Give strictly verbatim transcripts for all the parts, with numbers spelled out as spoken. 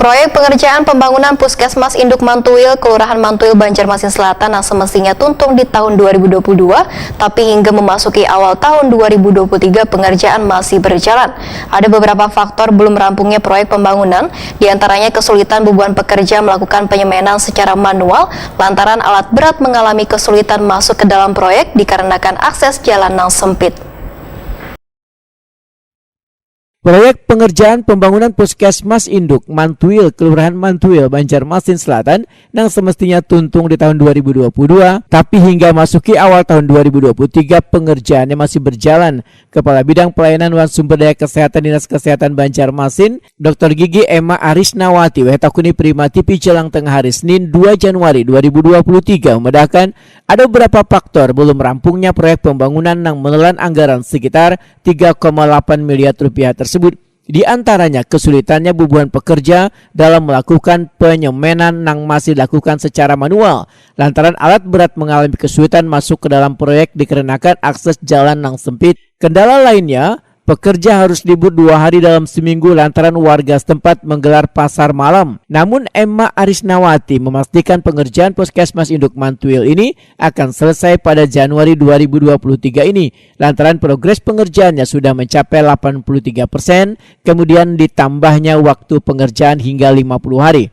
Proyek pengerjaan pembangunan Puskesmas Induk Mantuil, Kelurahan Mantuil, Banjarmasin Selatan yang semestinya tuntung di tahun dua ribu dua puluh dua, tapi hingga memasuki awal tahun dua ribu dua puluh tiga pengerjaan masih berjalan. Ada beberapa faktor belum rampungnya proyek pembangunan, di antaranya kesulitan bubuhan pekerja melakukan penyemainan secara manual lantaran alat berat mengalami kesulitan masuk ke dalam proyek dikarenakan akses jalan yang sempit. Proyek pengerjaan pembangunan Puskesmas Induk Mantuil, Kelurahan Mantuil, Banjarmasin Selatan, nang semestinya tuntung di tahun dua ribu dua puluh dua, tapi hingga masuki awal tahun dua ribu dua puluh tiga pengerjaannya masih berjalan. Kepala Bidang Pelayanan wan Sumber Daya Kesehatan Dinas Kesehatan Banjarmasin, Doktor Gigi Emma Arisnawati, weh takuni Prima T V Jalang Tengah hari Senin dua Januari dua ribu dua puluh tiga, memedahkan ada beberapa faktor belum rampungnya proyek pembangunan nang menelan anggaran sekitar tiga koma delapan miliar rupiah tersebut. Di antaranya kesulitannya bubuhan pekerja dalam melakukan penyemenan nang masih dilakukan secara manual, lantaran alat berat mengalami kesulitan masuk ke dalam proyek dikarenakan akses jalan nang sempit. Kendala lainnya, pekerja harus libur dua hari dalam seminggu lantaran warga setempat menggelar pasar malam. Namun Emma Arisnawati memastikan pengerjaan Puskesmas Induk Mantuil ini akan selesai pada Januari dua ribu dua puluh tiga ini, lantaran progres pengerjaannya sudah mencapai delapan puluh tiga persen, kemudian ditambahnya waktu pengerjaan hingga lima puluh hari.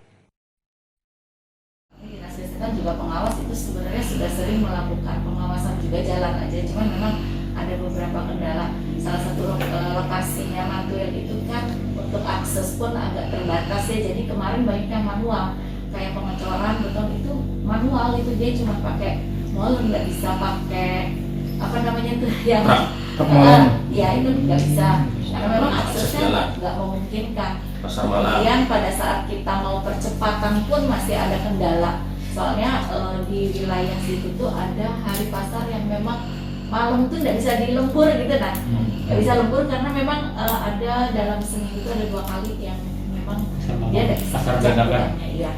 Dinas Kesehatan juga pengawas itu sebenarnya sudah sering melakukan pengawasan juga jalan aja, cuman memang ada beberapa kendala. Salah satu lo- eh, lokasinya Mantuil itu kan untuk akses pun agak terbatas ya, jadi kemarin banyak yang manual, kayak pengecoran beton itu manual, itu dia cuma pakai molen, nggak bisa pakai apa namanya tuh yang Truk, truk molen. Ya itu nggak bisa karena memang aksesnya nggak memungkinkan. Pasar malam. Kemudian pada saat kita mau percepatan pun masih ada kendala. Soalnya eh, di wilayah situ tuh ada hari pasar yang memang malam tuh nggak bisa di lembur gitu nah. Nggak bisa lembur karena memang eh, ada dalam seminggu itu ada dua kali yang memang dia nggak bisa Pasar pecah dadakan. Gudangnya, iya.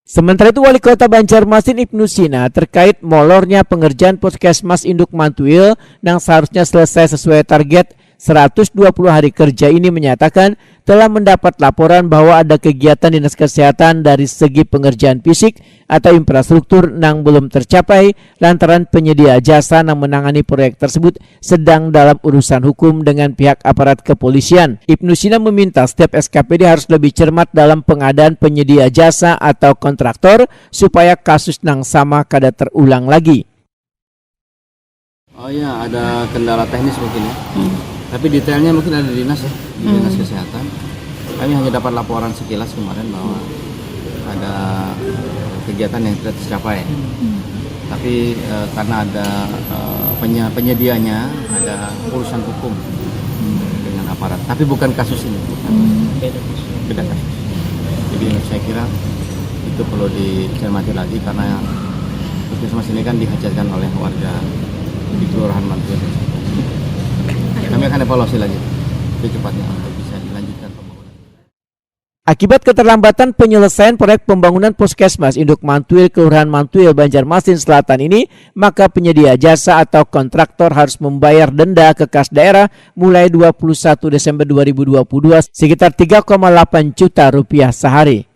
Sementara itu, Wali Kota Banjarmasin Ibnu Sina terkait molornya pengerjaan Puskesmas Induk Mantuil yang seharusnya selesai sesuai target seratus dua puluh hari kerja ini menyatakan telah mendapat laporan bahwa ada kegiatan Dinas Kesehatan dari segi pengerjaan fisik atau infrastruktur yang belum tercapai lantaran penyedia jasa yang menangani proyek tersebut sedang dalam urusan hukum dengan pihak aparat kepolisian. Ibnu Sina meminta setiap S K P D harus lebih cermat dalam pengadaan penyedia jasa atau kontraktor supaya kasus nang sama kada terulang lagi. Oh iya, ada kendala teknis mungkin ya. Tapi detailnya mungkin ada di dinas ya, di dinas kesehatan. Kami hanya dapat laporan sekilas kemarin bahwa ada kegiatan yang tidak tercapai. Tapi eh, karena ada eh, penye- penyedianya, ada urusan hukum dengan aparat. Tapi bukan kasus ini, bukan. Beda kasus. Jadi saya kira itu perlu dicermati lagi karena puskesmas ini kan dihajatkan oleh warga di Kelurahan Mantuil. Ya, kami akan evaluasi lagi secepatnya untuk bisa dilanjutkan pembangunan. Akibat keterlambatan penyelesaian proyek pembangunan Puskesmas Induk Mantuil Kelurahan Mantuil Banjarmasin Selatan ini, maka penyedia jasa atau kontraktor harus membayar denda ke kas daerah mulai dua puluh satu Desember dua ribu dua puluh dua sekitar tiga koma delapan juta rupiah sehari.